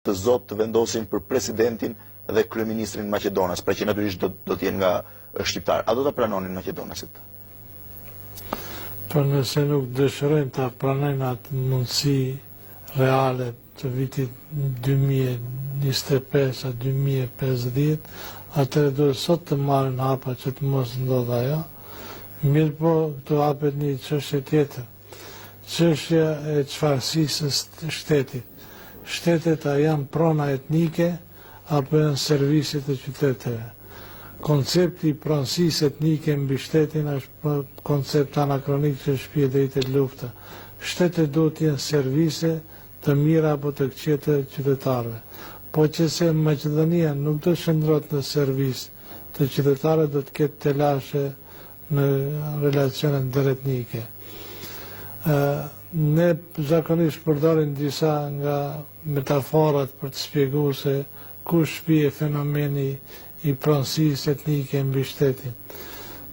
të zotë të vendosin për presidentin dhe kryeministrin maqedonas, pra që natyrisht do do të jenë nga shqiptarë. A do ta pranonin maqedonasit? Po nëse nuk dëshirojmë ta pranojmë atë mundësi reale të vitit 2025 a 2050, atëherë duhet sot të marrin hapa që të mos ndodhë ajo. Mirëpo, këtu hapet një çështje tjetër. Çështja e çfarësisë së shtetit. Shtetet a janë prona etnike apo janë servise të qyteteve? Koncepti i pronësisë etnike mbi shtetin është koncept anakronik që shpie deri te lufta. Shtetet duhet të jenë servise të mira apo të këqija të qytetarëve. Po qe se Maqedonia nuk do të shndërrohet në servis të qytetarëve do të ketë telashe në relacionet ndëretnike. Ne zakonisht përdorim disa nga metaforat për të shpjeguar se ku shpie fenomeni i pronësisë etnike mbi shtetin.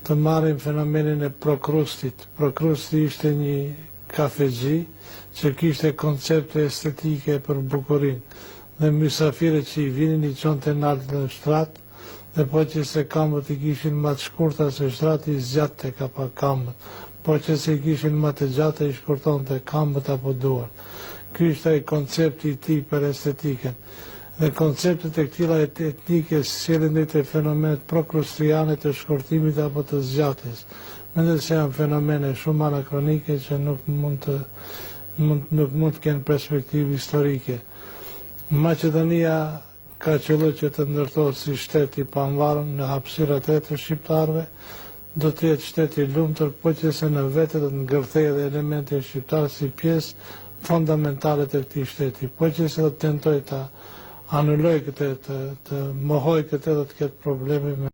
Të marrim fenomenin e Prokrustit. Prokrusti ishte një kafexhi që kishte koncepte estetike për bukurinë dhe mysafirët që i vinin i çonte nalt në shtrat dhe po qe se kambët i kishin ma të shkurta se shtrati i zgjatte ka pak kambët, po qe se i kishin ma të gjata i shkurtonte kambët apo duart. Ky ishte ai koncepti i tij për estetikën. Dhe konceptet e këtilla etnike sjellin deri te fenomenet prokrustriane të shkurtimit apo të zgjatjes. Mendoj se janë fenomene shumë anakronike që nuk mund të mund nuk mund të kenë perspektivë historike. Maqedonia Ka qëllu që të ndërtohet si shtet i pavarur në hapësirat e të shqiptarëve, do të jetë shtet i lumtur po qe se në vete do të ngërthejë edhe elementin shqiptar si pjesë fondamentale të këtij shteti. Po qe se do të tentojë ta anulojë këtë, të, të mohojë këtë do të ketë probleme me.